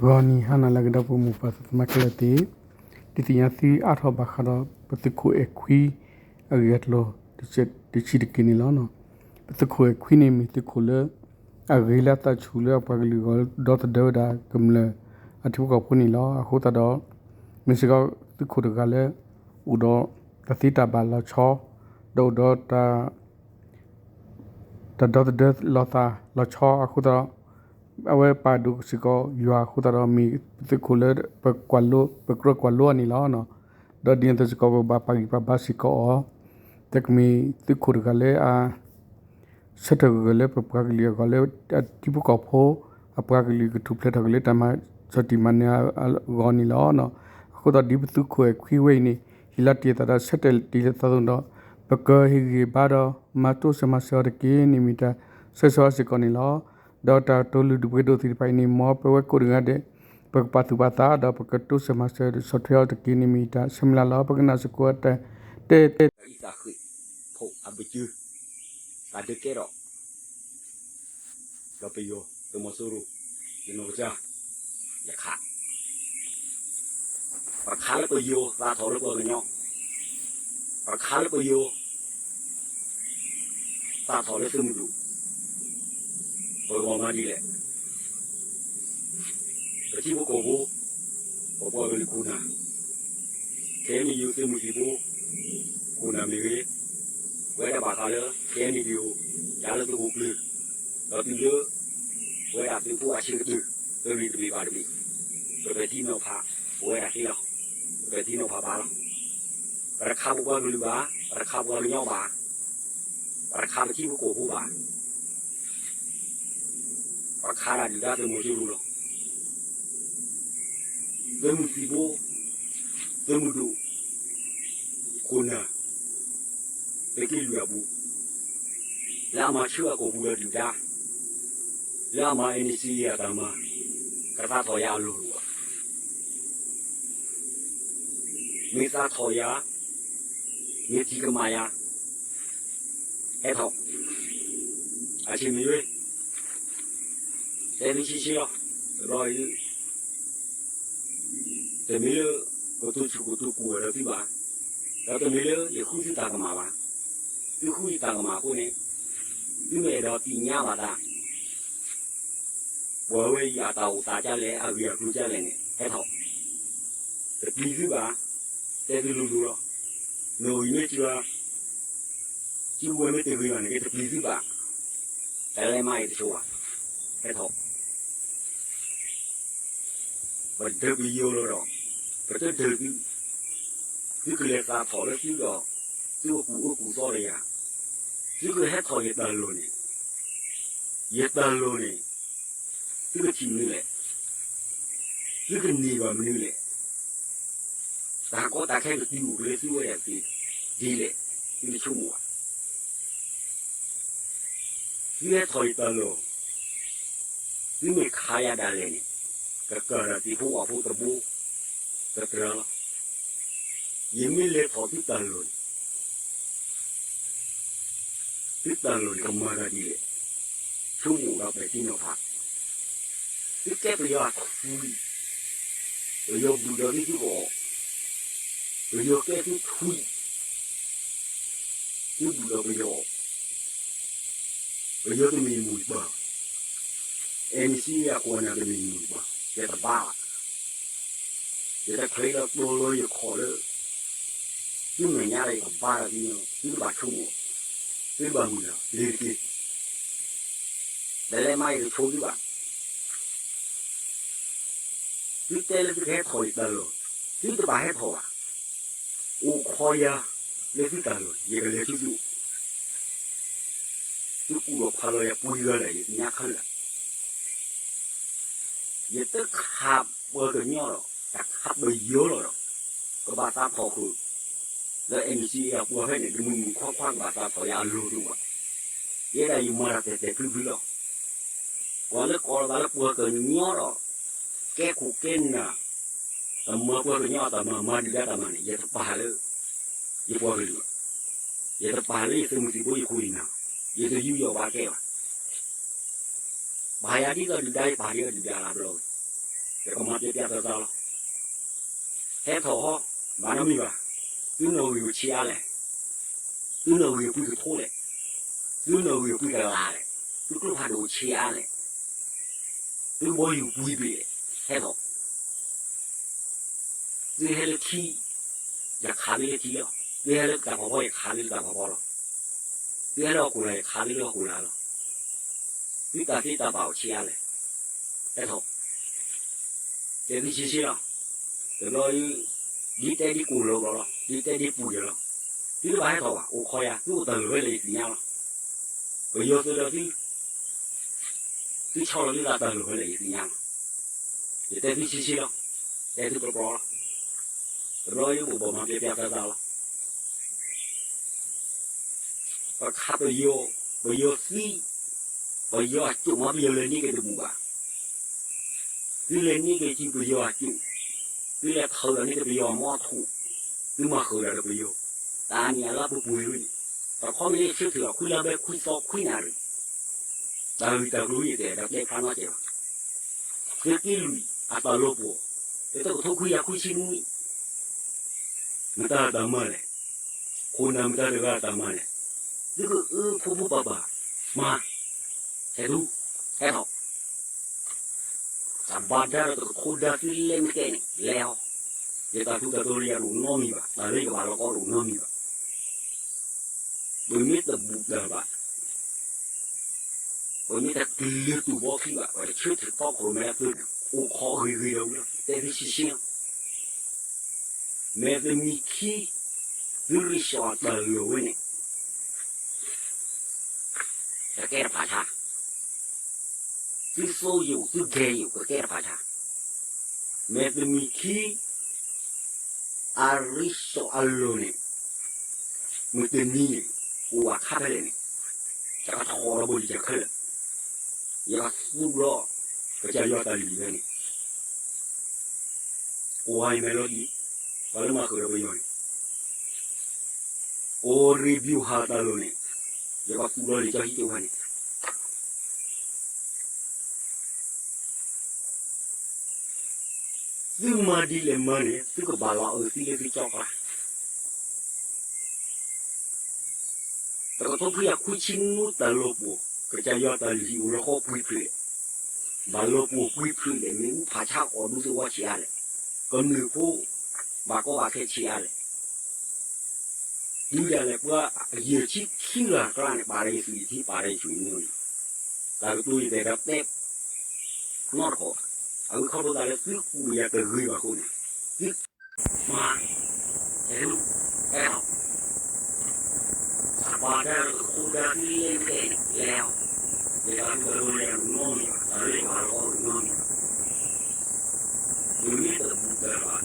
ဂီၤနံၤဟါနၤလၢအဂ့ၤ ဒီပုၢ်ဝဲၢ်မိၢ်ပၢ်သ့ၣ်သမါခဲလၢာ်သ့ၣ်, ဒုးသ့ၣ်ညါသုအါထီၣ်ဘၣ်ဃးဒီး ပသုးခိၣ်အဲၣ်ခွံ အဂ့ၢ်အကျိၤ တဆံးတက့ၢ်န့ၣ်လီၤ. ပသုးခိၣ်အဲၣ်ခွံန့ၣ်မ့ၢ်သုးခိၣ်လၢ အဂ့ၤလၢအသးဆူၣ်လၢအပှၤကလုာ်အဂီၢ် ဒီသဒၢဝဲဒၣ်ကမျၢၢ်အထံဖိကီၢ်ဖိန့ၣ်လီၤ. အဃိသတးဒီး မ့ၢ်စ့ၢ်ကီးသုးခိၣ်တဂၤလၢ အိၣ်ဒီးတၢ်သ့တၢ်ဘၣ်လီၤဆီ ဒီးအိၣ်ဒီး တၢ်ဒီသဒၢလီၤသးလီၤဆီအဃိသတးဒီး အဝဲပာ်ဒိၣ်စ့ၢ်ကီးယွၤအဃိသတးဒီး မ့ၢ်သုးခိၣ်လၢပကြၢးကွၢ်လိအီၤန့ၣ်လီၤ. ဒီးဒ်န့ၣ်အသိးစ့ၢ်ကီး ပဘၣ်ပာ်ဂံၢ်ပာ်ဘါစ့ၢ်ကီးအီၤ, တၢ်ကမ့ၢ်သုးခိၣ်တဂၤလၢအ ဆၢထၢၣ်ဂၢၢ်လၢပပှၤကလုာ်အဂီၢ်လၢ အထံဖိကီၢ်ဖိ အပှၤကလုာ်ကထူၣ်ဖျဲးထီၣ်က့ၤလၢတၢ်မၤစၢၤတံၢ်မၤနၢၤအဂီၢ်န့ၣ်လီၤ. အဃိသတးဒီးဒ်ပသုးခိၣ်အဲၣ်ခွံဝဲအံၤန့ၣ် ဟ့ၣ်လီၤတ့ၢ်အသးဒီးဆၢတဲာ်တ့ၢ်လံအသးအသိးဒီး ပကဟ့ၣ်ဂံၢ်ဘါဒီးမၤတိစၢၤမၤစၢၤအီၤတက့ၢ်န့ၣ်မ့ၢ်တၢ်ဆၢဂ့ၤဆၢဝါစ့ၢ်ကီးန့ၣ်လီၤ. ဒီးတၢ်တိာ်လုၢ်ဒိၣ်ပှ့ၤဒိၣ်သ့ၣ်တဖၣ်အံၤန့ၣ် မ်ပဝဲကိးဂၤဒဲး ပကပာ်သူၣ်ပာ်သးဒီးပကတိစၢၤမၤစၢၤဆီၣ်ထွဲအီၤတက့ၢ်န့ၣ်မ့ၢ်တၢ်ဆၢမုၢ်လၢ်လီၤ. ပကနၣ်စ့ၢ်ကီးတၢ်တဲ အံသးဃ့ၢ်ဖိအဘၢၣ်စၢၤ သးဒုးကဲထီၣ် ဒီးပယီၤသုးမီၤစိရိၤ ယနီၢ်ကစၢ် ယခး ပခးလၢပယီၤသးထီၣ်လၢပှၤကညီ, ပခးလၢပယီၤသးထီၣ်လၢသုးမုၢ်ဒိၣ်, ပကဘၣ်မၤဒ်လဲၣ်. ပထံဖိကီၢ်ဖိ ပပှၤကလုာ်ခိၣ်နၢ် ခဲအံၤန့ၣ် ယိၤသုးမုၢ်သံၣ်ဘိ ခိၣ်နၢ်မ့ၢ်ဂ့ၤ, ပဝဲဒၣ်ဘၣ်ဃးလၢ ခဲအံၤန့ၣ် ယၤလၢသုးခိၣ်ကျၢၢ် ဒီးတုၤလၢ ပဝဲဒၣ်သုးဖိအဆံးကတၢၢ် တရံးတဘ့ၣ်ဘၣ်တဘ့ၣ် ပပဲာ်ထံနီၤဖး ပဝဲဒၣ်သ့လီၤ. ပပဲာ်ထံနီၤဖးဘၣ်လီၤ. ပတခးပပှၤကလုာ်ဘၣ်, ပတခးပှၤကညီဘၣ်, ပတခးပထံဖိကီၢ်ဖိဘၣ်. ပခးဒၣ်ဒုၣ်ဒါသုးမီၤစိရိၤလီၤ. သုးမုၢ်သံၣ်ဘိ, သုးမုၢ်ဒိၣ်, ခိၣ်နၢ်, သုးက့လွံၢ်အပူၤ, လၢအမၤဆူၣ်အကိာ်ပူၤဒီးဒုၣ်ဒါ, လၢအမၤ NCA အတၢ်မၤ, ကသးထီၣ်ယၤအလီၢ်လီၤဘၣ်. မ့ၢ်သးထီၣ်ယၤ, မ့ၢ်ထံၣ်ကမၣ်ယၤ, ဟဲထီၣ်, အဆံးမ့ၢ်ဝဲ, တဲသုဆံးဆံးလီၤ. တဘျီအံၤ တမ့ၢ်လၢ ကတိၤဆူၣ်ကတိၤကူၣ်ဝဲဒီးသုဘၣ်, ဒီးတမ့ၢ်လၢယဃုသုတၢ်ကမၣ်ဘၣ်. သုဃုယတၢ်ကမၣ်အဃိန့ၣ် သုမ့ၢ်အဲၣ်ဒိးသ့ၣ်ညါဘၣ်တၢ် ပှၤဝဲအံၤအတၢ်အိၣ်သးဒ်လဲၣ် အဂ့ၢ်အကျိၤဒ်လဲၣ်န့ၣ် ဟဲထီၣ်, တပျံၤသုဘၣ်. တဲသုလိၤလိၤလီၤ. နီၣ်ဂံၢ်မ့ၢ်စှၤ, စုကဝဲၤမ့ၢ်တဂ့ၤဘၣ်န့ၣ် ကတပျံၤသုဘၣ်. တၢ်လဲၤမၤအံၤတဆိးဘၣ်. ဟဲထီၣ် ပဒၢးပယီၤလီၤဒီး ပတဒၢးသု, သုကလဲၤသးထီၣ်လၢသုဒီး သုကကူၣ်အၢကူၣ်သီဒီးယၤ, သုကဟဲထီၣ်ယတၢ်လီၢ်န့ၣ်, ယတၢ်လီၢ်န့ၣ် သုကထံၣ်မနုၤလဲၣ်, သုကန့ၢ်ဘၣ်မနုၤလဲၣ်, တၢ်ကီတၢ်ခဲကတုၤအိၣ်က့ၤလၢသုဝဲဒၣ်သ့ၣ်ဒ်လဲၣ်, သုတဆိကမိၣ်ဘၣ်. သုဟဲထီၣ်ယတၢ်လီၢ်, သုမ့ၢ်ခးယၤဒၣ်လဲာ်န့ၣ် ကကၤဒီးသ့ၣ်ဖိဝၣ်ဖိတဘိ တတြၢၤလီၤ. ယမ့ၢ်လဲၤထီၣ်သုတၢ်လီၢ်န့ၣ် သုတၢ်လီၢ်န့ၣ် ကမၤတၢ်ဒ်လဲၣ်, ဆိကမိၣ်ဒီးပဲာ်ထံနီၤဖး, သုကဲပယီၤအထွံၣ်, ပယီၤဘုၣ်ဒီးသုသုကအီၣ်, ပယီၤကဲသုထွံၣ်, သုဘုၣ်ဒီးပယီၤအီၣ်, ပယီၤတမ့ၢ်မိၢ်ပၢ်, NCA အခိၣ်အနၢ်တမ့ၢ်မိၢ်ပၢ်, ယတဘါဘၣ်. ယတချုးဒီးကျီလီၤယခီၣ်လၢ သုမဲာ်ညါဒီးယကဘါဒီးသု, သုတဘၣ်ဆိကမိၣ်, သုတဘၣ်မုာ်လီၤ လ့ၤတက့ၢ်. တလဲၤမၤယတဆိးသုဘၣ်. သုတဲလၢသုကဟဲထီၣ်ယတၢ်လီၢ်, သုတဘၣ်ဟဲထီၣ်ဘၣ်. အိၣ်ခိးယၤလၢသုတၢ်လီၢ် ယကလဲၤဆူသုအိၣ်, သုကူၣ်လီၤဖးလီၤယၤပှဲၤဂၤလၢာ် ယသ့ၣ်ညါခဲလၢာ်. ယတခးပှၤကညီလီၤ, တခးပယီၤလီၤဒီး ကဘၣ်သးထီၣ်ဃုာ်, လၢ NCA အပှၤဖဲန့ၣ် တမုၢ်မုၢ်ခွါခွါကဘၣ်သးထီၣ်ယၤအလီၢ်တအိၣ်ဘၣ်. ယဲဒၣ်ယမၤတၢ်တဲာ်တဲာ်ဖျုးဖျုးလီၤ. ပှၤလၢကိးလီၤသးလၢပှၤကညီဒီး ကဲခိၣ်ကဲနၢ်, တမၤပှၤကညီအတၢ်မၤ မၤဒုၣ်ဒါတၢ်မၤန့ၣ် ယတပာ်လၢ ယပှၤကလုာ်ဘၣ်. ယတပာ်လၢယသုးမုၢ်သံၣ်ဘိ ယခိၣ်ယနၢ်, ယတယူးယီၣ်ဘၣ်ကဲဘၣ်. ပာ်ယၤဒ်သိးဒုၣ်ဒါ ယပာ်ဒ်သိးဒုၣ်ဒါလၢဘျီဝဲ. ယကမၤပျဲပျဲသၢသၢလီၤ. ဟဲထီၣ်ဟီ, ဘၣ်နီတမံၤဘၣ်. သုနီၣ်ဂံၢ်အိၣ်ဆံးအါလဲၣ်, သုနီၣ်ဂံၢ်အိၣ်ပှဲၤကထိလဲၣ်, သုနီၣ်ဂံၢ်အိၣ်ပှဲၤကလးလဲၣ်, သုကျိဖးဒိၣ်အိၣ်ဆံးအါလဲၣ်, သုဘီယူၤပှဲၤဘ့ၣ်လဲၣ်, ဟဲထီၣ် သုဟဲလၢထံ, ယခးသုလၢထံလီၤ. သုဟဲလၢတၢ်ဖီဖီ ယခးသုလၢတၢ်ဖီဖီလီၤ. သုဟဲလၢဟီၣ်ခိၣ်လာ် ယခးသုလၢဟီၣ်ခိၣ်လာ်လီၤ. သုတၢ်သ့တၢ်ဘၣ်အိၣ်ဆံးအါလဲၣ်, ဟဲထီၣ်. တဲသုဆံးဆံးလီၤ. တဘျီအံၤ ဒ်တဲဒ်ကိၢ်လီၤဘျီလီၤ, ဒ်တဲဒ်ပူၤယလီၤ. သုတဘၣ်ဟဲထီၣ်ဘၣ်, အိၣ်ခိးယၤ, သုအိၣ်တၢ်လၢာ်ဖဲလဲၣ်ယသ့ၣ်ညါလီၤ. ပယီၤသုးဒီးသု သုဆီလီၤသုသးတၢ်လၢာ်ဖဲလဲၣ်ယသ့ၣ်ညါလီၤ. ယတဲသုဆံးဆံးလီၤ, တဲသုကျီကျီလီၤ. တဘျီအံၤအိၣ်ဘၣ်မၤပျဲပျဲသၢသၢလီၤ. ပခးပယီၤ, ပယီၤသံ, ပယီၤအစိၣ်မး ပယီၤလဲၤန့ၢ်က့ၤတဘူၣ်ဘၣ်. သုလဲၤန့ၢ်က့ၤက့ၤပယီၤအစိၣ်, သုလဲၤထၢဒီးန့ၢ်က့ၤပယီၤအမီထိၣ်, သုမၤဃုာ်ဒီးပယီၤ, တၢ်န့ၣ်အလၢပပှ့ၤဝဲန့ၣ်, တခီမ့ၢ်လၢဆၢထၢၣ်အီၤခွံလါဘဲခွံသီခွံနၣ်ရံၣ်, တၢ်ဂ့ၢ်တၢ်ကျိၤယတဲဒီးတဲဖျါနီတစဲးဘၣ်. သုးက့လွံၢ်အတၢ်လီၤပှီၢ်, တကထိခွံကယၤခွံဆံနွံ မတၤတၢ်မၤလဲၣ်, ခိၣ်နၢ်မတၤတဂၤတၢ်မၤလဲၣ်, သုကအၢဖိဖိပၢ်ပၢ်, မၤ, ဟဲထီၣ်, ဟဲထီၣ်, တၢ်ဘၣ်ဒါဒီးတကထိဒါသုလဲၤမ့ၢ်တဲန့ၣ် လဲၤအီၤ, ယတၢ်ထူးတၢ်တီၤလၢယၤတအိၣ်နီတမံၤဘၣ်, တၢ်လၢယကဘၣ်လီၤကီတအိၣ်နီတမံၤဘၣ်. ပမ့ၢ်တဘူၣ်တၢ်ဘၣ်, ပမ့ၢ်တကလုာ်တူၢ်ဘီခံဘၣ်, ပတဆၢထၢၣ်သီခိၣ်မဲာ်လၢသုအိၣ်ခိးဂ့ၤဂ့ၤဒီးဝံၤလီၤ, တဲသုဆံးဆံးလီၤ. မ့ၢ်တမံၤခံ သုရ့ၣ်စီၤအတၢ်လီၢ်ဝဲန့ၣ် ကကဲတဖၣ်ဆါ, သုသိယိာ် သုကဲယိာ် ကကဲတဖၣ်ဆါ. မ့ၢ်တမံၤခံ အရ့ၣ်စီၤအလီၢ်န့ၣ် မုၢ်တနံၤန့ၣ် အိၣ်ဝဲခါဖဲလဲၣ်န့ၣ် ယကထီၣ်ဒီးဘိလံၤကခဲလၢာ်, ယကသူဘျီ ကစၢ်ယွၤတၢ်လုၢ်ဟံၣ်ဝဲန့ၣ် ကွၢ်ယမဲာ်လီၤဒံး, ပှၤလၢမၤဃုာ်ဒီးပယီၤန့ၣ်, အိၣ်ရ့ၣ်ဘျူးဟးတၢ်လီၢ်န့ၣ်, ယကသူဘျီလံာ်စီဟံၣ်က့ၤဝဲန့ၣ် သုမၤဒ်လဲၣ်မၤန့ၣ် သုကဘၣ်လီၤအုးသံလၢသုကၠီကျါ. တကထိခွံကယၤခွံဆံနွံတၢ်လီၤပှီၢ် ကစၢ်ယွၤတၢ်လုၢ်ဟံၣ်အိၣ်လၢဃီပှဲၤဖျၢၣ်, ဘၣ်လီၤပှီၢ်ပှဲၤဖျၢၣ်လဲၣ်, မ့ၣ်အူဖးဆါအီၣ်ဒူသဝီဆံးအါလဲၣ်, ကမျၢၢ်ဖိ ဘၣ်ကီဘၣ်ခဲဆံးအါလဲၣ်. တုၤဒၣ်လဲာ်ပှၤယဲၢ်ဆံခံဂၤအကျါန့ၣ် ပာ်ဒီးယသူၣ်ယထံ ပာ်ဒီးယသူၣ်ယညိန့ၣ်, တၢ်ကတိၤယတဲဒီးတဲ နီတခီဘၣ်. အဝဲခီဖျိသးလၢသုကူၣ်ဒီးယၤတဂ့ၤဘၣ်အဃိန့ၣ်, သုမၤ, ဟဲထီၣ်, ဟဲထီၣ်, တၢ်ဘၣ်ဒါတကထိဒါသုလဲၤမ့ၢ်တဲန့ၣ် လဲၤအီၤ, ယတၢ်ထူးတၢ်တီၤလၢယၤတအိၣ်နီတမံၤဘၣ်, တၢ်လၢယကဘၣ်လီၤကီတအိၣ်နီတမံၤဘၣ်. ပမ့ၢ်တဘူၣ်တၢ်ဘၣ် ပမ့ၢ်တက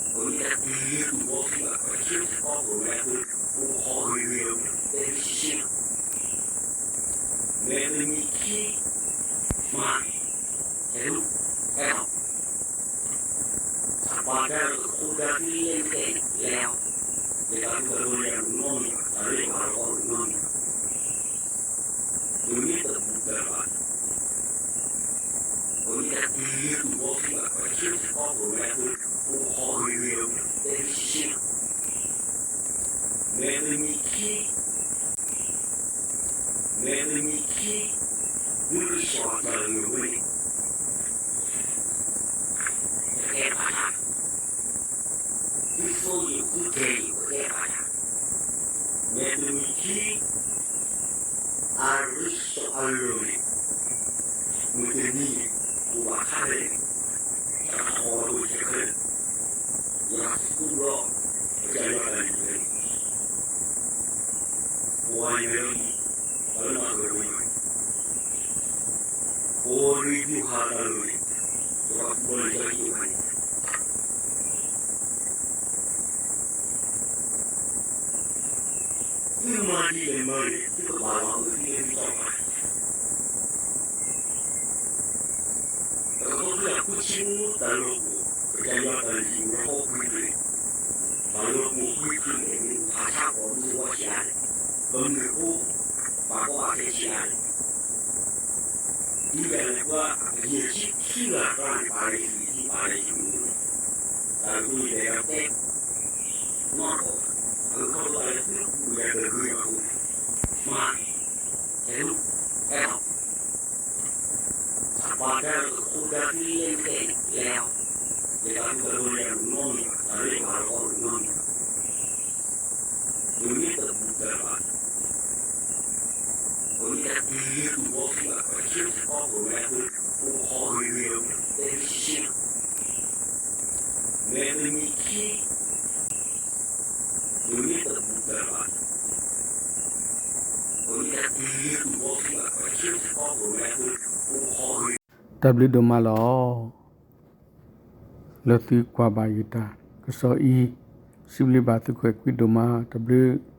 လုာ်တူၢ်ဘီခံဘၣ်, ပဆၢထၢၣ်သီခိၣ်မဲာ်လၢသုအိၣ်ခိးဂ့ၤဂ့ၤဒီး တဲသုဆံးဆံးလီၤ. မ့ၢ်တမံၤခံ မၤ, ဟဲထီၣ်, ဟဲထီၣ်, တၢ်ဘၣ်ဒါတကထိဒါသုလဲၤမ့ၢ်တဲန့ၣ် လဲၤအီၤ, ယတၢ်ထူးတၢ်တီၤလၢယၤတအိၣ်နီတမံၤဘၣ်, တၢ်လၢယကဘၣ်လီၤကီတအိၣ်နီတမံၤဘၣ်. ပမ့ၢ်တဘူၣ်တၢ်ဘၣ် ပမ့ၢ်တကလုာ်တူၢ်ဘီခံဘၣ်, ပဆၢထၢၣ်သီခိၣ်မဲာ်လၢသုအိၣ်ခိးဂ့ၤဂ့ၤဒီး တဲသုဆံးဆံးလီၤ. မ့ၢ်တမံၤခံ မ့ၢ်တမံၤခံ သုရ့ၣ်စီၤအတၢ်လီၢ်ဝဲန့ၣ် ကကဲတဖၣ်ဆါ, သုသိယိာ် သုကဲယိာ် ကကဲတဖၣ်ဆါ. မ့ၢ်တမံၤခံ အရ့ၣ်စီၤအလီၢ်န့ၣ် မုၢ်တနံၤန့ၣ် အိၣ်ဘၣ်ခါဖဲလဲၣ်န့ၣ်, ယကထီၣ်ဒီးဘိလံၤကခဲလၢာ်, ယကသူဘျီ ကစၢ်ယွၤတၢ်လုၢ်ဟံၣ်ဝဲန့ၣ်, ကွၢ်ယမဲာ်လီၤဒံး, ပှၤလၢမၤဃုာ်ဒီးပယီၤန့ၣ်, အိၣ်ရ့ၣ်ဘျူးဟးတၢ်လီၢ်န့ၣ်, ယကသူဘျီလံာ်စီဟံၣ်က့ၤဝဲန့ၣ် သုမၤဒ်လဲၣ်မၤန့ၣ် သုကဘၣ်လီၤအုးသံလၢသုကၠီကျါ. တကထိခွံကယၤခွံဆံနွံတၢ်လီၤပှီၢ် ကစၢ်ယွၤတၢ်လုၢ်ဟံၣ်အိၣ်လၢဃီပှဲၤဖျၢၣ်, ဘၣ်လီၤပှီၢ်ပှဲၤဖျၢၣ်လဲၣ်န့ၣ် ဖးဆါအီၣ်ဒူသဝီဆံးအါလဲၣ်, ကမျၢၢ်ဖိ ဘၣ်ကီဘၣ်ခဲဆံးအါလဲၣ်. တုၤဒၣ်လဲာ်ပှၤယဲၢ်ဆံခံ ခံဂၤတဂၤန့ၣ် ပာ်လၢယခံ ပာ်လၢယမူန့ၣ်, တၢ်ကတိၤယတဲယတဲ, နီၢ်ကီၢ်, အဝဲခီဖျိလၢသုပူၤယၤတဂ့ၤဘၣ်အဃိန့ၣ်, မၤ, ဟဲလူၤ, ဟဲလီၤ, တၢ်ပာ်တၢ်လၢကခိၣ်ဒၢသံလၢနတဲန့ၣ် လဲၤလီၤ, ယတၢ်ကူၣ်တၢ်လိၤလဲၤနီတမံၤဘၣ်, တၢ်လၢယမၤလီၤကီၢ်န့ၣ်နီတမံၤဘၣ်, ပမ့ၢ်တဘူၣ်တၢ်ဘၣ် ပမ့ၢ်တတုၤလၢသူၣ်ဘီသံဘၣ် ပဆၢထၢၣ်ခီဖျိမ့ၢ်အသု အိၣ်ခီဂ့ၤဂ့ၤ တဲဆှံဆှံ, မ့ၢ်တမံၤခံ ပမ့ၢ်တဘူၣ်တၢ်ဘၣ် ပမ့ၢ်တတုၤလၢသူၣ်ဘီသံဘၣ် ပဆၢထၢၣ်ခီဖျိမ့ၢ်အသု အိၣ်ခီဂ့ၤ, တၢ်ဘျုးဒိၣ်မးလီၤ. လၢသုကွၢ်ဘၣ်ယတၢ်ကစီၣ်အံၤ, စံးဘျုးဘၣ်သုကွဲးကွံာ်ဒိၣ်မး တၢ်ဘျုး